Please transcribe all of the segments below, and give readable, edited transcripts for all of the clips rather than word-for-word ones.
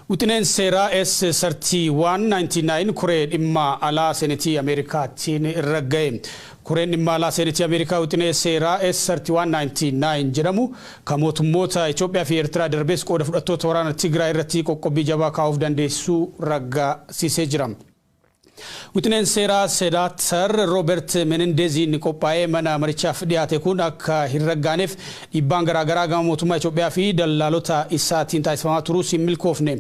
Wixineen seeraa S3199 koree dhimma alaa Seenetii Ameerikaatiin irra ga'e. Koreen dhimma alaa Seenetii Ameerikaa wixinee seeraa S3199 jedhamu kan mootummoota Itoophiyaa fi Eertiraa darbees qooda fudhattoota waraana Tigraay irratti qoqqobbii jabaa kaa'uuf dandeessuu raggaasisee jira. Wixineen seeraa Senatar Roobert Menendeziin qophaa'ee mana marichaaf dhiyaate kun akka hin raggaaneef dhiibbaan garaagaraa gama mootummaa Itoophiyaa fi dallaalota isaatiin taasifamaa turuus hin milkoofne.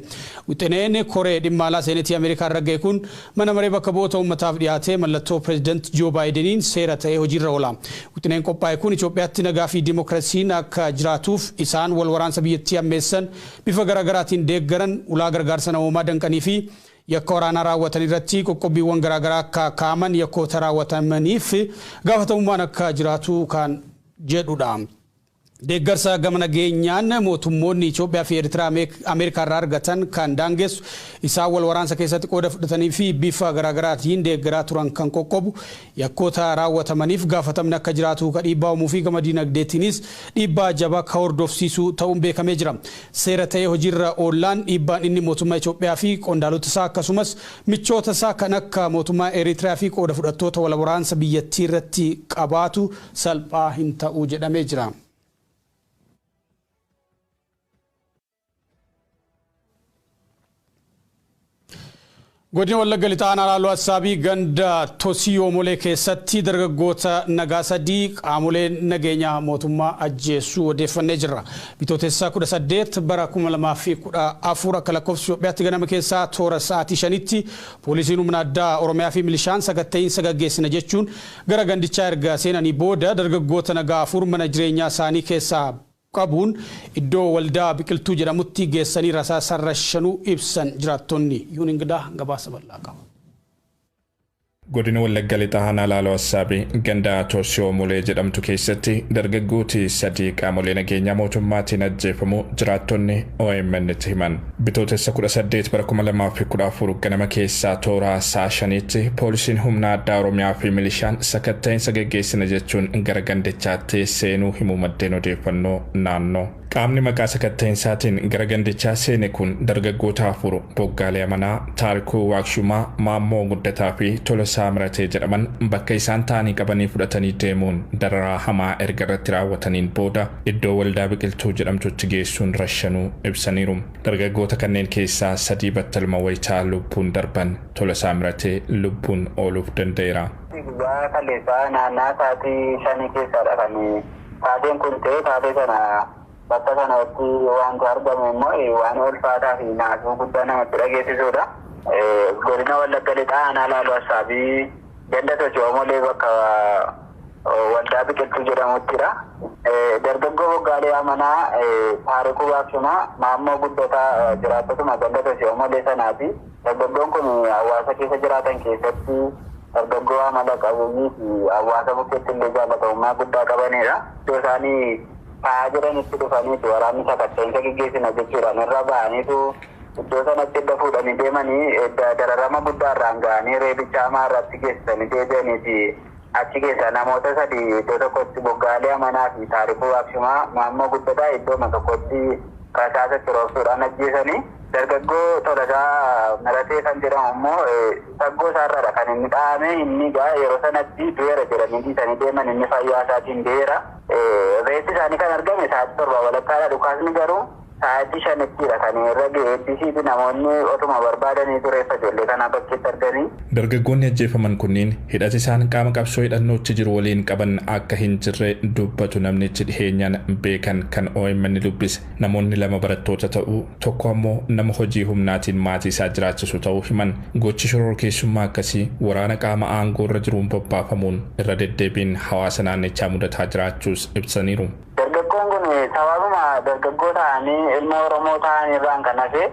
Wixineen koree dhimma alaa Seenetii Ameerikaa ragga'e kun mana maree bakka bu'oota uummataaf dhiyaatee mallattoo pireezidaant Joo Baayideniin seera ta'ee hojiirra oola. Wixineen qophaa'e kun Itoophiyaatti nagaa fi dimookiraasiin akka jiraatuuf isaan wal waraansa biyyattii ammeessan bifa garaagaraatiin deeggaran ulaa gargaarsa namoomaa danqanii fi yakka waraanaa raawwatan irratti qoqqobbiiwwan garaagaraa akka kaa'aman yakkoota raawwatamaniif gaafatamummaan akka jiraatu kan jedhudha. Deeggarsa gama nageenyaan mootummoonni Itoophiyaa fi Eertiraa Ameerikaa irraa argatan kan daangessu isaan wal waraansa keessatti qooda fudhatanii fi bifa garaagaraatiin deeggaraa turan kan qoqqobu yakkoota raawwatamaniif gaafatamni akka jiraatu kan dhiibbaa uumuu fi gama diinagdeetiinis dhiibbaa jabaa kan hordofsiisu ta'uun beekamee jira. Seera ta'ee hojiirra oollaan dhiibbaan inni mootummaa Itoophiyaa fi qondaalota isaa akkasumas michoota isaa kan akka mootummaa Eertiraa fi qooda fudhattoota wal waraansa biyyattii irratti qabaatu salphaa hin ta'u jedhamee jira. Godina Wallagga Lixaa Aanaa Laaloo Assaabii ganda Tosiyoo Molee keessatti dargaggoota nagaa sadii qaamolee nageenyaa mootummaa ajjeessuu odeeffannee jirra. Bitootessa 18 bara 2014 akka lakkoofsa Itoophiyaatti ganama keessaa toora sa'aatii 5tti poolisiin humna addaa Oromiyaa fi milishaan sakatta'iinsa gaggeessina jechuun gara gandichaa erga seenanii booda dargaggoota nagaa afur mana jireenyaa isaanii keessaa qabuun iddoo waldaa biqiltuu jedhamutti geessanii rasaasa rashanuu ibsan jiraattonni. Yuun Ingidaa gabaasa bal'aa qaba. Godina Wallagga Lixaa Aanaa Laaloo Assaabii ganda Tosiyoo Molee jedhamtu keessatti dargaggooti sadii qaamolee nageenyaa mootummaatiin ajjeefamuu jiraattonni OMN'tti himan. Bitootessa 18 bara 2014 ganama keessaa toora sa'a 5tti poolisiin humna addaa Oromiyaa fi milishaan sakatta'iinsa gaggeessina jechuun gara gandichaatti seenuu himuu maddeen odeeffannoo naannoo. Qaamni maqaa sakatta'iinsaatiin gara gandichaa seene kun dargaggoota afur Boggaalee Amanaa, Taarikuu Waakshumaa, Maammoo Guddataa fi Tolosaa Miratee jedhaman bakka isaan taa'anii qabanii fudhatanii deemuun dararaa hamaa erga irratti raawwataniin booda iddoo waldaa biqiltuu jedhamtutti geessuun rashanuu ibsaniiru. Dargaggoota kanneen keessaa sadii battaluma wayitaa lubbuun darban Tolosaa Miratee lubbuun ooluuf danda'eera. Guyyaa kaleessaa naannaa sa'aatii 5 keessaadha kan taateen kun ta'e taatee sana bakka sanatti wanti argamu immoo waan ulfaataa fi naasuu guddaa namatti dhageessisuudha. Godina Wallagga Lixaa Aanaa Laaloo Assaabii ganda Tosiyoo Molee bakka waldaa biqiltuu jedhamuttidha. Dargaggoo Boggaalee Amanaa, Taarikuu Waakshumaa, Maammoo Guddataa jiraattotuma ganda Tosiyoo Molee sanaati. Dargaggoon kun hawaasa keessa jiraatan keessatti dargaggoo amala qabeeyyii fi hawaasa bukkeetti illee jaalatamummaa guddaa qabanidha. Iddoo isaanii taa'aa jiranitti dhufaniitu waraanni sakatta'insa gaggeessina jechuudhaan irra ba'aniitu iddoo sanatti edda fuudhanii deemanii edda dararama guddaa irraan ga'anii reebicha hamaa irratti geessisanii deebi'aniiti. Achi keessaa namoota sadii iddoo tokkotti Boggaalee Amanaa fi Taarikuu Waakshumaa, Maammoo Guddataa iddooma tokkotti rasaasa itti roobsuudhaan ajjeesanii. Dargaggoo Tolasaa Miratee kan jedhamu immoo saggoo isaarraadha kan inni dhahame. Inni egaa yeroo sanatti du'eera jedhanii dhiisanii deeman inni fayyaa isaatiin du'eera. Reeffi isaanii kan argame sa'aatii 7 walakkaadha. Dhukaasni garuu sa'aatii 5ttidha kan irra ga'e. Eebbisiifi namoonni otuma barbaadaniitu reeffa ijoollee kanaa bakkeetti arganii. Dargaggoonni ajjeefaman kunniin hidhata isaan qaama qabsoo hidhannootti jiru waliin qaban akka hin jirre dubbatu namnichi dhiheenyaan beekan kan OMN dubbise. Namoonni lama barattoota ta'uu tokko ammoo nama hojii humnaatiin maatii isaa jiraachisu ta'uu himan. Gochi shororkeessummaa akkasii waraana qaama aangoo irra jiruun bobbaafamuun irra deddeebiin hawaasa naannichaa mudataa jiraachuus ibsaniiru. Dargaggoon kun sababuma dargaggoo ta'anii ilma Oromoo ta'an irraan kan hafe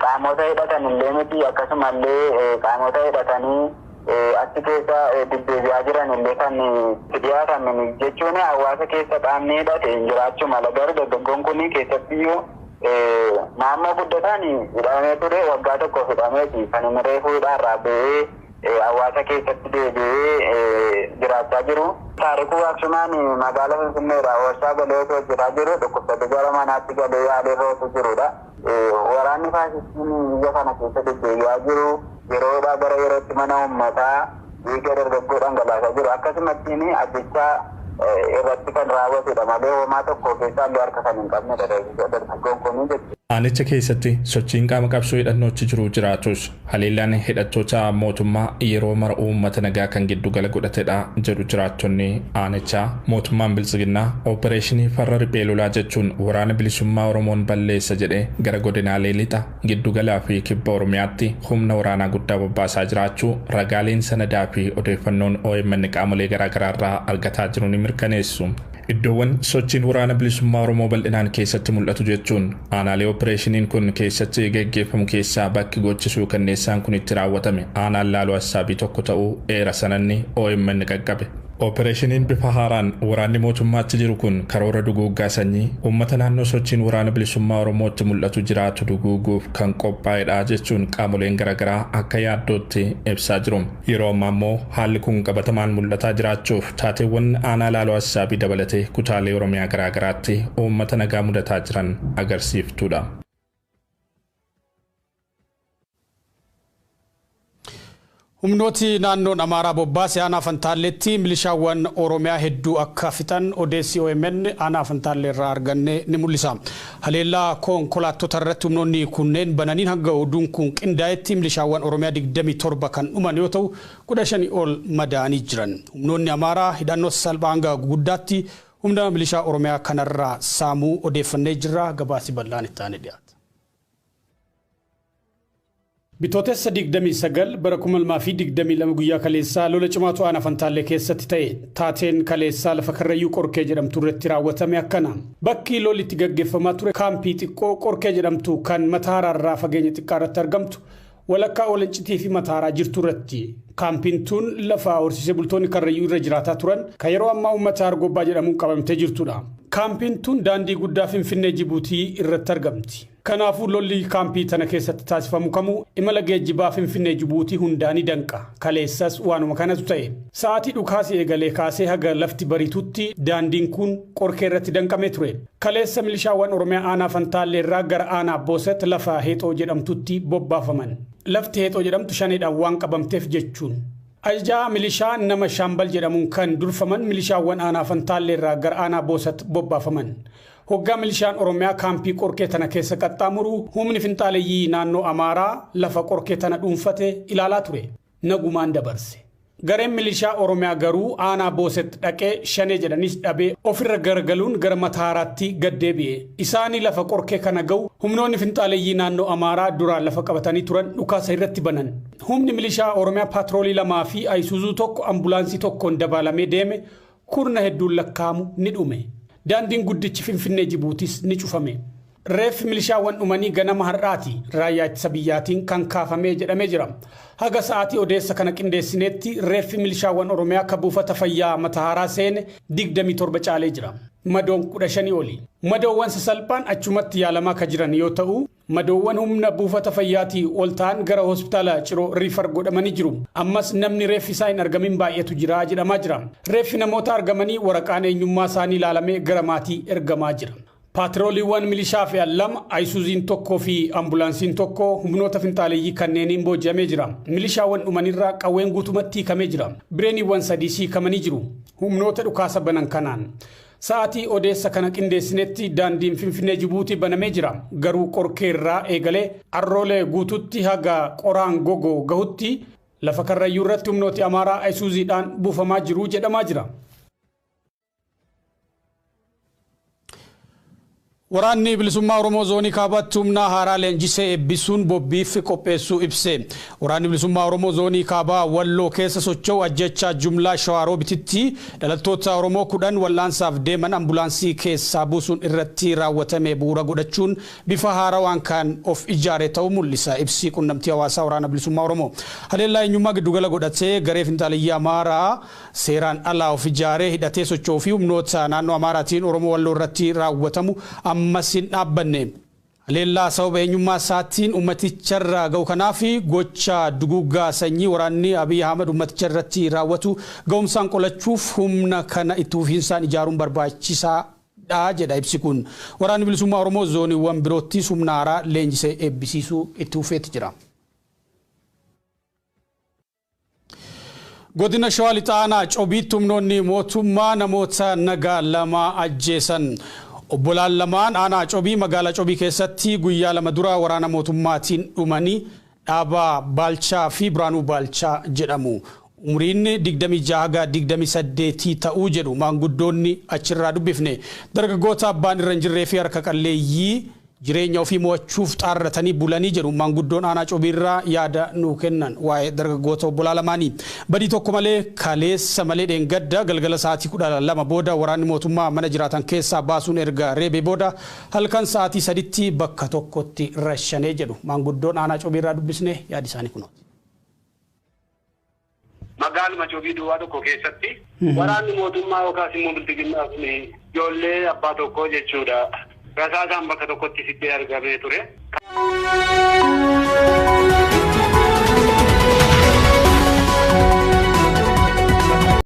qaamota hidhatan illee miti akkasumallee qaamota hidhatanii achi keessa deddeebi'aa jiran illee kan dhiyaatan jechuun hawaasa keessa qaamni hidhate hin jiraachuu mala. Garuu dargaggoon kun keessattiyyuu Maammoo Guddataan hidhamee ture waggaa tokkoof hidhameeti kan inni reefuu hidhaarraa ba'ee hawaasa keessatti deebi'ee jiraachaa jiru. Taarikuu Waakshumaan magaalaa Finfinneedhaa warshaa galee osoo hojjetaa jiru dhukkubsatee gara manaatti galee yaalii irra osoo jirudha. Waraanni Waraanni faasistiin biyya kana keessa deddeebi'aa jiru yeroodhaa gara yerootti mana uummataa dhiiga dargaggoo dhangalaasaa jiru. Akkasumatti ajjechaa irratti kan raawwatudha malee homaa tokko keessaa illee harka kan hin qabnedha dargaggoon kun jechuudha. Aanicha keessatti sochiin qaama qabsoo hidhannoochi jiru jiraatus, haleellaan hidhattoota mootummaa yeroo mara uummata nagaa kan giddu gala godhatedha jedhu jiraattonni aanichaa. Mootummaan Biltsiginnaa oopereeshinii farra riphee lolaa jechuun Waraana Bilisummaa Oromoon balleessa jedhee gara godinaalee lixa, giddu galaa fi kibba Oromiyaatti humna waraanaa guddaa bobbaasaa jiraachuu ragaaleen sanadaa fi odeeffannoon OMN qaamolee garaagaraa irraa argataa jiru ni mirkaneessu. Iddoowwan sochiin Waraana Bilisummaa Oromoo bal'inaan keessatti mul'atu jechuun aanaalee opereeshiniin kun keessatti geggeeffamu keessaa bakki gochisuu kanneessaan kun itti raawwatame aanaan Laaloo Assaabii tokko ta'uu eera sananni OMN qaqqabe. Opereeshiniin bifa haaraan waraanni mootummaatti jiru kun karoora duguuggaa sanyii uummata naannoo sochiin Waraana Bilisummaa Oromootti mul'atu jiraatu duguuguuf kan qophaa'edha jechuun qaamoleen garaagaraa akka yaaddootti ibsaa jiru. Yeroo ammaa immoo haalli kun qabatamaan mul'ataa jiraachuuf taateewwan aanaa Laaloo Assaabii dabalatee kutaalee Oromiyaa garaagaraatti uummata nagaa mudataa jiran agarsiiftuudha. Humnooti naannoon Amaaraa bobbaase aanaa Fantaalleetti milishaawwan Oromiyaa hedduu akka fixan odeessi OMN aanaa Fantaallee irraa arganne ni mul'isa. Haleellaa konkolaattota irratti humnoonni kunneen bananiin hanga oduun kun qindaa'etti milishaawwan Oromiyaa 27 kan dhuman yoo ta'u, 15 ol madaa'anii jiran. Humnoonni Amaaraa hidhannoo salphaa hanga guguddaatti humna milishaa Oromiyaa kanarraa saamuu odeeffannee jirra. Gabaasi bal'aan itti aanee dhiyaata. Bitootessa 29 bara 2022 guyyaa kaleessaa lola cimaatu aanaa Fantaallee keessatti ta'e. Taateen kaleessaa lafa Karrayyuu Qorkee jedhamtu irratti raawwatame akkana. Bakki lolli itti gaggeeffamaa ture kaampii xiqqoo Qorkee jedhamtu kan Mataaraarraa fageenya xiqqaa irratti argamtu, walakkaa Olancitii fi Mataaraa jirtu irratti. Kaampiin tun lafa horsiisee bultoonni Karrayyuu irra jiraataa turan kan yeroo ammaa uummata Argobbaa jedhamuun qabamtee jirtudha. Kaampiin tun daandii guddaa Finfinnee Jibuutii irratti argamti. Kanaafuu lolli kaampii tana keessatti taasifamu kamuu imala geejjibaa Finfinnee Jibuutii hundaa ni danqa. Kaleessas waanuma kanatu ta'e. Sa'aatii dhukaasi eegalee kaasee haga lafti bariitutti daandiin kun Qorkee irratti danqamee ture. Kaleessa milishaawwan Oromiyaa aanaa Fantaallee irraa gara aanaa Booset lafa Heexoo jedhamtutti bobbaafaman. Lafti Heexoo jedhamtu shaneedhaan waan qabamteef jechuun. Ajajaa milishaa nama Shaambal jedhamuun kan durfaman milishaawwan aanaa Fantaallee irraa gara aanaa Boosat bobbaafaman. Hoggaa milishaan Oromiyaa kaampii Qorkee tana keessa qaxxaamuru, humni finxaaleyyii naannoo Amaaraa lafa Qorkee tana dhuunfate ilaalaa ture. Nagumaan dabarse. Gareen milishaa Oromiyaa garuu aanaa Booset dhaqee shanee jedhanis dhabee ofirra garagaluun gara Mataaraatti gad deebi'e. Isaanii lafa Qorkee kana ga'u, humnoonni finxaaleyyii naannoo Amaaraa duraan lafa qabatanii turan dhukaasa irratti banan. Humni milishaa Oromiyaa paatroolii lamaa fi Ayisuuzuu tokko ambulaansii tokkoon dabalamee deeme kurna hedduun lakkaa'amu ni dhume. Daandiin guddichi Finfinnee Jibuutis ni cufame. Reeffi milishaawwan dhumanii ganama har'aati raayyaa ittisa biyyaatiin kan kaafamee jedhamee jira. Haga sa'aatii odeessa kana qindeessinetti reeffi milishaawwan Oromiyaa akka buufata fayyaa Matahaaraa seene 27 caalee jira. Madoon 15 oli. Madoowwan sasalphaan achumatti yaalamaa kan jiran yoo ta'u, madoowwan humna buufata fayyaatii ol ta'an gara hospitaala Ciroo refer godhamanii jiru. Ammas namni reeffi isaa hin argamin baay'eetu jira jedhamaa jira. Reeffi namoota argamanii waraqaan eenyummaa isaanii ilaalamee gara maatii ergamaa jira. Paatrooliiwwan milishaa fe'an lama, ayisuuziin tokkoo fi ambulaansiin tokko humnoota finxaaleyyii kanneeniin booji'amee jira. Milishaawwan dhumanirraa qawween guutumatti hiikamee jira. Bireeniiwwan sadii hiikamanii jiru humnoota dhukaasa banan kanaan. Sa'aatii odeessa kana qindeessinetti daandiin Finfinnee Jibuutii banamee jira. Garuu Qorkee irraa eegalee Arroolee guututti haga Qoraan Gogoo gahutti lafa Karrayyuu irratti humnooti Amaaraa ayisuuziidhaan buufamaa jiru jedhamaa jira. Waraanni Bilisummaa Oromoo zoonii Kaabaatti humna haaraa leenjisee eebbisuun bobbiif qopheessuu ibse. Waraanni Bilisummaa Oromoo zoonii Kaabaa Walloo keessa socho'u ajjechaa jumlaa Shawaroobititti dhalattoota Oromoo 10 wal'aansaaf deeman ambulaansii keessaa buusuun irratti raawwatame bu'uura godhachuun bifa haarawaan kan of ijaare ta'uu mul'isa. Ibsi qunnamtii hawaasaa Waraana Bilisummaa Oromoo. Haleellaa eenyummaa giddugala godhatee garee finxaaleyyii Amaaraa seeraan alaa of ijaaree hidhatee socho'uu fi humnoota naannoo Amaaraatiin Oromoo Walloo irratti raawwatamu ammas hin dhaabbanne. Haleellaa sababa eenyummaa isaatiin uummaticharra ga'u kanaaf gocha duguuggaa sanyii waraanni Abiy Ahmed uummaticha irratti raawwatu ga'umsaan qolachuuf humna kana itti fufiinsaan ijaaruun barbaachisaa Dha jedha ibsi kun. Waraanni Bilisummaa Oromoo zooniiwwan biroottis humna haaraa leenjisee eebbisiisuu itti fufeetti jira. Godina Shawaa Lixaa Aanaa Cobiitti humnoonni mootummaa namoota nagaa 2 ajjeesan. Obbolaan lamaan aanaa Cobii magaalaa Cobii keessatti guyyaa 2 dura waraana mootummaatiin dhumanii Dhaabaa Baalchaa fi Biraanuu Baalchaa jedhamu. Umriin 26 haga 28 ta'uu jedhu maanguddoonni achirraa dubbifne. Dargaggoota abbaan irra hin jirree fi harka qalleeyyii jireenya ofii mo'achuuf xaarratanii bulanii jedhu maanguddoon aanaa Cobiirraa yaada nuu kennan waa'ee dargaggoota obbolaa lamaanii. Badii tokko malee kaleessa malee dheengadda galgala sa'aatii 12 booda waraanni mootummaa mana jiraatan keessaa baasuun erga reebee booda halkan sa'aatii 3tti bakka tokkotti rashanee jedhu maanguddoon aanaa Cobiirraa dubbisne yaadi isaanii kunooti. Magaaluma Cobii duwwaa tokko keessatti waraanni mootummaa yookaas immoo bilxiginnaa kun ijoollee abbaa tokkoo jechuudha. Rasaasaan bakka tokkotti sittee argamee ture.